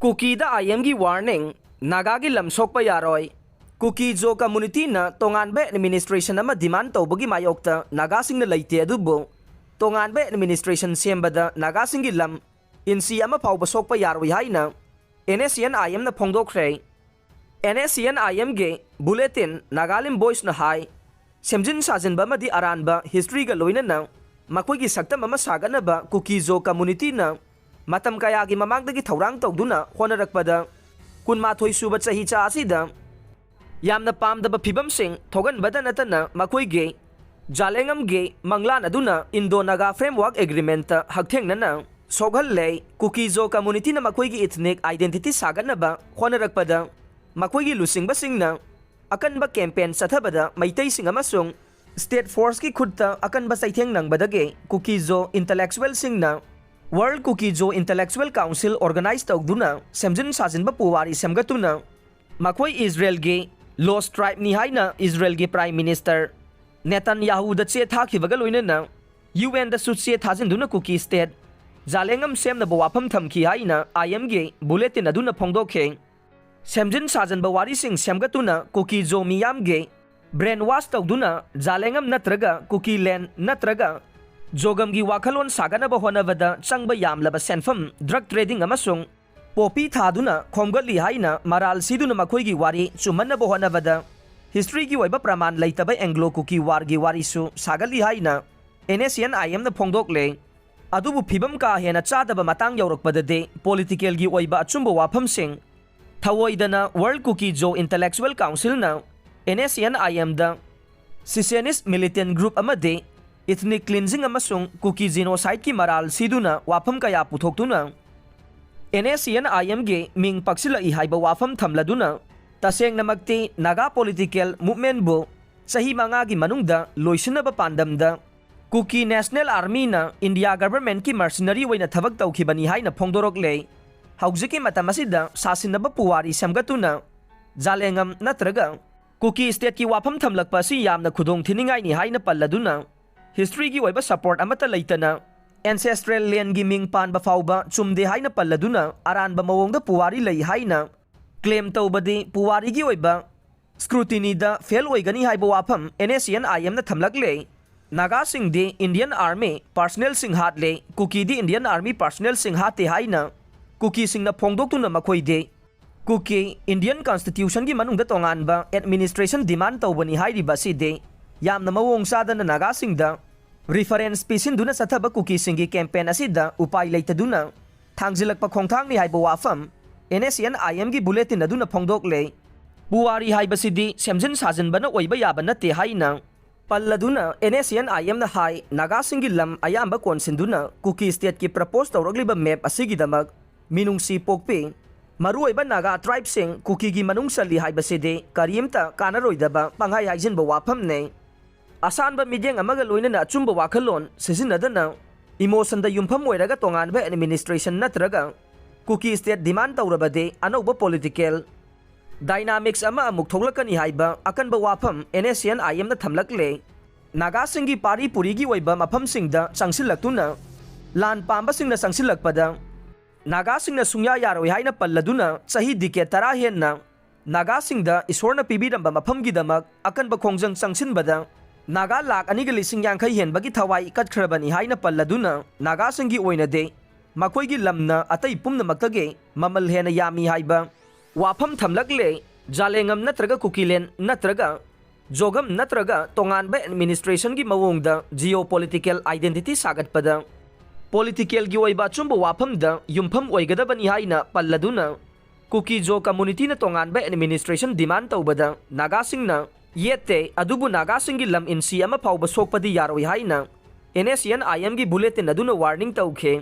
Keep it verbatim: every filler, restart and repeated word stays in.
ꯀꯨꯀꯤꯗ ꯑꯥꯏ ꯑꯦꯝꯒꯤ ꯋꯥꯔꯅꯤꯡ, ꯅꯥꯒꯥꯒꯤ ꯂꯝ ꯁꯣꯛꯄ ꯌꯥꯔꯣꯏ꯫ ꯀꯨꯀꯤ ꯖꯣ ꯀꯝꯃꯨꯅꯤꯇꯤꯅ ꯇꯣꯉꯥꯟꯕ ꯑꯦꯗꯃꯤꯅꯤꯁꯇ꯭ꯔꯦꯁꯟ ꯑꯃ ꯗꯤꯃꯥꯟ ꯇꯧꯕꯒꯤ ꯃꯥꯌꯣꯛꯇ ꯅꯥꯒꯥꯁꯤꯡꯅ ꯂꯩꯇꯦ, ꯑꯗꯨꯕꯨ ꯇꯣꯉꯥꯟꯕ ꯑꯦꯗꯃꯤꯅꯤꯁꯇ꯭ꯔꯦꯁꯟ ꯁꯦꯝꯕꯗ ꯅꯥꯒꯥꯁꯤꯡꯒꯤ ꯂꯝ ꯏꯟꯆꯤ ꯑꯃ ꯐꯥꯎꯕ ꯁꯣꯛꯄ ꯌꯥꯔꯣꯏ ꯍꯥꯏꯅ and S C N I ꯑꯦꯝꯅ ꯐꯣꯡꯗꯣꯛꯈ꯭ꯔꯦ꯫ And S C N ꯑꯥꯏ ꯑꯦꯝꯒꯤ ꯕꯨꯂꯦꯇꯤꯟ ꯅꯥꯒꯥꯂꯦꯟ ꯚꯣꯏꯁꯅ ꯍꯥꯏ, ꯁꯦꯝꯖꯤꯟ ꯁꯥꯖꯤꯟꯕ ꯑꯃꯗꯤ ꯑꯔꯥꯟꯕ ꯍꯤꯁꯇ꯭ꯔꯤꯒ ꯂꯣꯏꯅꯅ ꯃꯈꯣꯏꯒꯤ ꯁꯛꯇꯝ ꯑꯃ ꯁꯥꯒꯠꯅꯕ ꯀꯨꯀꯤ ꯖꯣ ꯀꯝꯃꯨꯅꯤꯇꯤꯅ ꯃꯇꯝ ꯀꯌꯥꯒꯤ ꯃꯃꯥꯡꯗꯒꯤ ꯊꯧꯔꯥꯡ ꯇꯧꯗꯨꯅ ꯍꯣꯠꯅꯔꯛꯄꯗ, ꯀꯨꯟꯃꯥꯊꯣꯏ ꯁꯨꯕ ꯆꯍꯤꯆꯥ ꯑꯁꯤꯗ ꯌꯥꯝꯅ ꯄꯥꯝꯗꯕ ꯐꯤꯕꯝꯁꯤꯡ ꯊꯣꯛꯍꯟꯕꯗ ꯅꯠꯇꯅ ꯃꯈꯣꯏꯒꯤ ꯖꯥꯂꯦꯡꯉꯝꯒꯤ ꯃꯪꯂꯥꯟ ꯑꯗꯨꯅ ꯏꯟꯗꯣ ꯅꯥꯒꯥ ꯐ꯭ꯔꯦꯝꯋꯥꯔꯛ ꯑꯦꯒ꯭ꯔꯤꯃꯦꯟꯠꯇ ꯍꯛꯊꯦꯡꯅꯅ ꯁꯣꯛꯍꯜꯂꯦ꯫ ꯀꯨꯀꯤ ꯖꯣ ꯀꯝꯃꯨꯅꯤꯇꯤꯅ ꯃꯈꯣꯏꯒꯤ ꯏꯊꯅꯤꯛ ꯑꯥꯏꯗꯦꯟꯇꯤꯇꯤ ꯁꯥꯒꯠꯅꯕ ꯍꯣꯠꯅꯔꯛꯄꯗ ꯃꯈꯣꯏꯒꯤ ꯂꯨꯆꯤꯡꯕꯁꯤꯡꯅ ꯑꯀꯟꯕ ꯀꯦꯝꯄꯦꯟ ꯆꯠꯊꯕꯗ ꯃꯩꯇꯩꯁꯤꯡ ꯑꯃꯁꯨꯡ ꯁ꯭ꯇꯦꯠ ꯐꯣꯔꯁꯀꯤ ꯈꯨꯠꯇ ꯑꯀꯟꯕ ꯆꯩꯊꯦꯡ ꯅꯪꯕꯗꯒꯤ ꯀꯨꯀꯤ ꯖꯣ ꯏꯟꯇꯂꯦꯛꯆꯨꯋꯦꯜꯁꯤꯡꯅ ꯋꯥꯔꯜ ꯀꯨꯀꯤ ꯖꯣ ꯏꯟꯇꯂꯦꯛꯆꯨꯋꯦꯜ ꯀꯥꯎꯟꯁꯤꯜ ꯑꯣꯔꯒꯅꯥꯏꯖ ꯇꯧꯗꯨꯅ ꯁꯦꯝꯖꯤꯟ ꯁꯥꯖꯤꯟꯕ ꯄꯨꯋꯥꯔꯤ ꯁꯦꯝꯒꯠꯇꯨꯅ ꯃꯈꯣꯏ ꯏꯖꯔꯦꯜꯒꯤ ꯂꯣꯁ ꯇ꯭ꯔꯥꯏꯕꯅꯤ ꯍꯥꯏꯅ ꯏꯖꯔꯦꯜꯒꯤ ꯄ꯭ꯔꯥꯏꯝ ꯃꯤꯅꯤꯁꯇꯔ ꯅꯦꯇꯟꯌꯥꯍꯨꯗ ꯆꯦ ꯊꯥꯈꯤꯕꯒ ꯂꯣꯏꯅꯅ ꯌꯨ ꯑꯦꯟꯗꯁꯨ ꯆꯦ ꯊꯥꯖꯤꯟꯗꯨꯅ ꯀꯨꯀꯤ ꯁ꯭ꯇꯦꯠ ꯖꯥꯂꯦꯡꯉꯝ ꯁꯦꯝꯅꯕ ꯋꯥꯐꯝ ꯊꯝꯈꯤ ꯍꯥꯏꯅ ꯑꯥꯏ ꯑꯦꯝꯒꯤ ꯕꯨꯂꯦꯇꯤꯟ ꯑꯗꯨꯅ ꯐꯣꯡꯗꯣꯛꯈꯤ꯫ ꯁꯦꯝꯖꯤꯟ ꯁꯥꯖꯤꯟꯕ ꯋꯥꯔꯤꯁꯤꯡ ꯁꯦꯝꯒꯠꯇꯨꯅ ꯀꯨꯀꯤ ꯖꯣ ꯃꯤꯌꯥꯝꯒꯤ ꯕ꯭ꯔꯦꯟ ꯋꯥꯁ ꯇꯧꯗꯨꯅ ꯖꯥꯂꯦꯡꯉꯝ ꯅꯠꯇ꯭ꯔꯒ ꯀꯨꯀꯤ ꯂꯦꯟ ꯅꯠꯇ꯭ꯔꯒ ꯖꯣꯒꯝꯒꯤ ꯋꯥꯈꯜꯂꯣꯟ ꯁꯥꯒꯠꯅꯕ ꯍꯣꯠꯅꯕꯗ ꯆꯪꯕ ꯌꯥꯝꯂꯕ ꯁꯦꯟꯐꯝ, ꯗ꯭ꯔꯒ ꯇ꯭ꯔꯦꯗꯤꯡ ꯑꯃꯁꯨꯡ ꯄꯣꯄꯤ ꯊꯥꯗꯨꯅ ꯈꯣꯝꯒꯠꯂꯤ ꯍꯥꯏꯅ ꯃꯔꯥꯜ ꯁꯤꯗꯨꯅ ꯃꯈꯣꯏꯒꯤ ꯋꯥꯔꯤ ꯆꯨꯝꯍꯟꯅꯕ ꯍꯣꯠꯅꯕꯗ ꯍꯤꯁꯇ꯭ꯔꯤꯒꯤ ꯑꯣꯏꯕ ꯄ꯭ꯔꯃꯥꯟ ꯂꯩꯇꯕ ꯑꯦꯡꯒ꯭ꯂꯣ ꯀꯨꯀꯤ ꯋꯥꯔꯒꯤ ꯋꯥꯔꯤꯁꯨ ꯁꯥꯒꯠꯂꯤ ꯍꯥꯏꯅ and S C N I ꯑꯦꯝꯅ ꯐꯣꯡꯗꯣꯛꯂꯦ꯫ ꯑꯗꯨꯕꯨ ꯐꯤꯕꯝ ꯀꯥ ꯍꯦꯟꯅ ꯆꯥꯗꯕ ꯃꯇꯥꯡ ꯌꯧꯔꯛꯄꯗꯗꯤ ꯄꯣꯂꯤꯇꯤꯀꯦꯜꯒꯤ ꯑꯣꯏꯕ ꯑꯆꯨꯝꯕ ꯋꯥꯐꯝꯁꯤꯡ, ꯊꯧꯑꯣꯏꯗꯅ ꯋꯥꯔꯜ ꯀꯨꯀꯤ ꯖꯣ ꯏꯟꯇꯂꯦꯛꯆꯨꯋꯦꯜ ꯀꯥꯎꯟꯁꯤꯜꯅ ꯑꯦꯟ ꯑꯦꯁ ꯁꯤ ꯑꯦꯟ ꯑꯥꯏ ꯑꯦꯝꯗ ꯁꯤꯁꯦꯅꯤꯁ ꯃꯤꯂꯤꯇꯦꯟ ꯒ꯭ꯔꯨꯞ ꯑꯃꯗꯤ ꯏꯊꯅꯤꯛ ꯀ꯭ꯂꯤꯟꯖꯤꯡ ꯑꯃꯁꯨꯡ ꯀꯨꯀꯤ ꯖꯤꯅꯣꯁꯥꯏꯗꯀꯤ ꯃꯔꯥꯜ ꯁꯤꯗꯨꯅ ꯋꯥꯐꯝ ꯀꯌꯥ ꯄꯨꯊꯣꯛꯇꯨꯅ ꯑꯦꯟ ꯑꯦꯁ ꯁꯤ ꯑꯦꯟ ꯑꯥꯏ ꯑꯦꯝꯒꯤ ꯃꯤꯡ ꯄꯛꯁꯤꯜꯂꯛꯏ ꯍꯥꯏꯕ ꯋꯥꯐꯝ ꯊꯝꯂꯗꯨꯅ, ꯇꯁꯦꯡꯅꯃꯛꯇꯤ ꯅꯥꯒꯥ ꯄꯣꯂꯤꯇꯤꯀꯦꯜ ꯃꯨꯚꯃꯦꯟꯠꯕꯨ ꯆꯍꯤ ꯃꯉꯥꯒꯤ ꯃꯅꯨꯡꯗ ꯂꯣꯏꯁꯤꯟꯅꯕ ꯄꯥꯟꯗꯝꯗ ꯀꯨꯀꯤ ꯅꯦꯁꯅꯦꯜ ꯑꯥꯔꯃꯤꯅ ꯏꯟꯗꯤꯌꯥ ꯒꯚꯔꯟꯃꯦꯟꯠꯀꯤ ꯃꯔꯁꯤꯅꯔꯤ ꯑꯣꯏꯅ ꯊꯕꯛ ꯇꯧꯈꯤꯕꯅꯤ ꯍꯥꯏꯅ ꯐꯣꯡꯗꯣꯔꯛꯂꯦ꯫ ꯍꯧꯖꯤꯛꯀꯤ ꯃꯇꯝ ꯑꯁꯤꯗ ꯁꯥꯁꯤꯟꯅꯕ ꯄꯨꯋꯥꯔꯤ ꯁꯦꯝꯒꯠꯇꯨꯅ ꯖꯥꯂꯦꯡꯉꯝ ꯅꯠꯇ꯭ꯔꯒ ꯀꯨꯀꯤ ꯁ꯭ꯇꯦꯠꯀꯤ ꯋꯥꯐꯝ ꯊꯝꯂꯛꯄ ꯑꯁꯤ ꯌꯥꯝꯅ ꯈꯨꯗꯣꯡ ꯊꯤꯅꯤꯡꯉꯥꯏꯅꯤ ꯍꯥꯏꯅ ꯄꯜꯂꯗꯨꯅ, ꯍꯤꯁꯇ꯭ꯔꯤꯒꯤ ꯑꯣꯏꯕ ꯁꯄꯣꯔꯠ ꯑꯃꯠꯇ ꯂꯩꯇꯅ ꯑꯦꯟꯁꯦꯁꯇ꯭ꯔꯦꯜ ꯂꯦꯟꯒꯤ ꯃꯤꯡ ꯄꯥꯟꯕ ꯐꯥꯎꯕ ꯆꯨꯝꯗꯦ ꯍꯥꯏꯅ ꯄꯜꯂꯗꯨꯅ ꯑꯔꯥꯟꯕ ꯃꯑꯣꯡꯗ ꯄꯨꯋꯥꯔꯤ ꯂꯩ ꯍꯥꯏꯅ ꯀ꯭ꯂꯦꯝ ꯇꯧꯕꯗꯤ ꯄꯨꯋꯥꯔꯤꯒꯤ ꯑꯣꯏꯕ ꯁ꯭ꯀ꯭ꯔꯨꯇꯤꯅꯤꯗ ꯐꯦꯜ ꯑꯣꯏꯒꯅꯤ ꯍꯥꯏꯕ ꯋꯥꯐꯝ N S C N I ꯑꯦꯝꯅ ꯊꯝꯂꯛꯂꯦ꯫ ꯅꯥꯒꯥꯁꯤꯡꯗꯤ ꯏꯟꯗꯤꯌꯟ ꯑꯥꯔꯃꯤ ꯄꯥꯔꯁꯅꯦꯜꯁꯤꯡ ꯍꯥꯠꯂꯦ, ꯀꯨꯀꯤꯗꯤ ꯏꯟꯗꯤꯌꯟ ꯑꯥꯔꯃꯤ ꯄꯥꯔꯁꯅꯦꯜꯁꯤꯡ ꯍꯥꯠꯇꯦ ꯍꯥꯏꯅ ꯀꯨꯀꯤꯁꯤꯡꯅ ꯐꯣꯡꯗꯣꯛꯇꯨꯅ ꯃꯈꯣꯏꯗꯤ ꯀꯨꯀꯤ ꯏꯟꯗꯤꯌꯟ ꯀꯟꯁꯇꯤꯇ꯭ꯌꯨꯁꯟꯒꯤ ꯃꯅꯨꯡꯗ ꯇꯣꯉꯥꯟꯕ ꯑꯦꯗꯃꯤꯅꯤꯁꯇ꯭ꯔꯦꯁꯟ ꯗꯤꯃꯥꯟ ꯇꯧꯕꯅꯤ ꯍꯥꯏꯔꯤꯕ ꯑꯁꯤꯗꯤ ꯌꯥꯝꯅ ꯃꯑꯣꯡ ꯆꯥꯗꯅ ꯅꯥꯒꯥꯁꯤꯡꯗ ꯔꯤꯐꯔꯦꯟꯁ ꯄꯤꯁꯤꯟꯗꯨꯅ ꯆꯠꯊꯕ ꯀꯨꯀꯤꯁꯤꯡꯒꯤ ꯀꯦꯝꯄꯦꯟ ꯑꯁꯤꯗ ꯎꯄꯥꯏ ꯂꯩꯇꯗꯨꯅ ꯊꯥꯡꯖꯤꯜꯂꯛꯄ ꯈꯣꯡꯊꯥꯡꯅꯤ ꯍꯥꯏꯕ ꯋꯥꯐꯝ ꯑꯦꯟ ꯑꯦꯁ ꯁꯤ ꯑꯦꯟ ꯑꯥꯏ ꯑꯦꯝꯒꯤ ꯕꯨꯂꯦꯇꯤꯟ ꯑꯗꯨꯅ ꯐꯣꯡꯗꯣꯛꯂꯦ꯫ ꯄꯨꯋꯥꯔꯤ ꯍꯥꯏꯕꯁꯤꯗꯤ ꯁꯦꯝꯖꯤꯟ ꯁꯥꯖꯤꯟꯕꯅ ꯑꯣꯏꯕ ꯌꯥꯕ ꯅꯠꯇꯦ ꯍꯥꯏꯅ ꯄꯜꯂꯗꯨꯅ and S C N I ꯑꯦꯝꯅ ꯍꯥꯏ, ꯅꯥꯒꯥꯁꯤꯡꯒꯤ ꯂꯝ ꯑꯌꯥꯝꯕ ꯀꯣꯟꯁꯤꯟꯗꯨꯅ ꯀꯨꯀꯤ ꯁ꯭ꯇꯦꯠꯀꯤ ꯄ꯭ꯔꯄꯣꯁ ꯇꯧꯔꯛꯂꯤꯕ ꯃꯦꯞ ꯑꯁꯤꯒꯤꯗꯃꯛ ꯃꯤꯅꯨꯡꯁꯤ ꯄꯣꯛꯄꯤ꯫ ꯃꯔꯨꯑꯣꯏꯕ ꯅꯥꯒꯥ ꯇ꯭ꯔꯥꯏꯕꯁꯤꯡ ꯀꯨꯀꯤꯒꯤ ꯃꯅꯨꯡ ꯆꯜꯂꯤ ꯍꯥꯏꯕꯁꯤꯗꯤ ꯀꯔꯤꯝꯇ ꯀꯥꯟꯅꯔꯣꯏꯗꯕ ꯄꯪꯍꯥꯏ ꯍꯥꯏꯖꯤꯟꯕ ꯋꯥꯐꯝꯅꯤ꯫ ꯑꯁꯥꯟꯕ ꯃꯤꯠꯌꯦꯡ ꯑꯃꯒ ꯂꯣꯏꯅꯅ ꯑꯆꯨꯝꯕ ꯋꯥꯈꯜꯂꯣꯟ ꯁꯤꯖꯤꯟꯅꯗꯅ ꯏꯃꯣꯁꯟꯗ ꯌꯨꯝꯐꯝ ꯑꯣꯏꯔꯒ ꯇꯣꯉꯥꯟꯕ ꯑꯦꯗꯃꯤꯅꯤꯁꯇ꯭ꯔꯦꯁꯟ ꯅꯠꯇ꯭ꯔꯒ ꯀꯨꯀꯤ ꯁ꯭ꯇꯦꯠ ꯗꯤꯃꯥꯟ ꯇꯧꯔꯕꯗꯤ ꯑꯅꯧꯕ ꯄꯣꯂꯤꯇꯤꯀꯦꯜ ꯗꯥꯏꯅꯥꯃꯤꯛꯁ ꯑꯃ ꯑꯃꯨꯛ ꯊꯣꯛꯂꯛꯀꯅꯤ ꯍꯥꯏꯕ ꯑꯀꯟꯕ ꯋꯥꯐꯝ N S C N I ꯑꯦꯝꯅ ꯊꯝꯂꯛꯂꯦ꯫ ꯅꯥꯒꯥꯁꯤꯡꯒꯤ ꯄꯥꯔꯤ ꯄꯨꯔꯤꯒꯤ ꯑꯣꯏꯕ ꯃꯐꯝꯁꯤꯡꯗ ꯆꯪꯁꯤꯜꯂꯛꯇꯨꯅ ꯂꯥꯟ ꯄꯥꯝꯕꯁꯤꯡꯅ ꯆꯪꯁꯤꯜꯂꯛꯄꯗ ꯅꯥꯒꯥꯁꯤꯡꯅ ꯁꯨꯡꯌꯥ ꯌꯥꯔꯣꯏ ꯍꯥꯏꯅ ꯄꯜꯂꯗꯨꯅ ꯆꯍꯤ ꯗꯤꯀꯦꯠ ꯇꯔꯥ ꯍꯦꯟꯅ ꯅꯥꯒꯥꯁꯤꯡꯗ ꯏꯁꯣꯔꯅ ꯄꯤꯕꯤꯔꯝꯕ ꯃꯐꯝꯒꯤꯗꯃꯛ ꯑꯀꯟꯕ ꯈꯣꯡꯖꯪ ꯆꯪꯁꯤꯟꯕꯗ ꯅꯥꯒꯥ ꯂꯥꯈ ꯑꯅꯤꯒ ꯂꯤꯁꯤꯡ ꯌꯥꯡꯈꯩ ꯍꯦꯟꯕꯒꯤ ꯊꯋꯥꯏ ꯀꯠꯈ꯭ꯔꯕꯅꯤ ꯍꯥꯏꯅ ꯄꯜꯂꯗꯨꯅ ꯅꯥꯒꯥꯁꯤꯡꯒꯤ ꯑꯣꯏꯅꯗꯤ ꯃꯈꯣꯏꯒꯤ ꯂꯝꯅ ꯑꯇꯩ ꯄꯨꯝꯅꯃꯛꯇꯒꯤ ꯃꯃꯜ ꯍꯦꯟꯅ ꯌꯥꯝꯃꯤ ꯍꯥꯏꯕ ꯋꯥꯐꯝ ꯊꯝꯂꯛꯂꯦ꯫ ꯖꯥꯂꯦꯡꯉꯝ ꯅꯠꯇ꯭ꯔꯒ ꯀꯨꯀꯤꯂꯦꯟ ꯅꯠꯇ꯭ꯔꯒ ꯖꯣꯒꯝ ꯅꯠꯇ꯭ꯔꯒ ꯇꯣꯉꯥꯟꯕ ꯑꯦꯗꯃꯤꯅꯤꯁꯇ꯭ꯔꯦꯁꯟꯒꯤ ꯃꯑꯣꯡꯗ ꯖꯤꯑꯣ ꯄꯣꯂꯤꯇꯤꯀꯦꯜ ꯑꯥꯏꯗꯦꯟꯇꯤꯇꯤ ꯁꯥꯒꯠꯄꯗ ꯄꯣꯂꯤꯇꯤꯀꯦꯜꯒꯤ ꯑꯣꯏꯕ ꯑꯆꯨꯝꯕ ꯋꯥꯐꯝꯗ ꯌꯨꯝꯐꯝ ꯑꯣꯏꯒꯗꯕꯅꯤ ꯍꯥꯏꯅ ꯄꯜꯂꯗꯨꯅ ꯀꯨꯀꯤ ꯖꯣ ꯀꯝꯃꯨꯅꯤꯇꯤꯅ ꯇꯣꯉꯥꯟꯕ ꯑꯦꯗꯃꯤꯅꯤꯁꯇ꯭ꯔꯦꯁꯟ ꯗꯤꯃꯥꯟ ꯇꯧꯕꯗ ꯅꯥꯒꯥꯁꯤꯡꯅ ꯌꯦꯠꯇꯦ, ꯑꯗꯨꯕꯨ ꯅꯥꯒꯥꯁꯤꯡꯒꯤ ꯂꯝ ꯏꯟꯆꯤ ꯑꯃ ꯐꯥꯎꯕ ꯁꯣꯛꯄꯗꯤ ꯌꯥꯔꯣꯏ ꯍꯥꯏꯅ ꯑꯦꯟ ꯑꯦꯁ ꯁꯤ ꯑꯦꯟ ꯑꯥꯏ ꯑꯦꯝꯒꯤ ꯕꯨꯂꯦꯇꯤꯟ ꯑꯗꯨꯅ ꯋꯥꯔꯅꯤꯡ ꯇꯧꯈꯤ꯫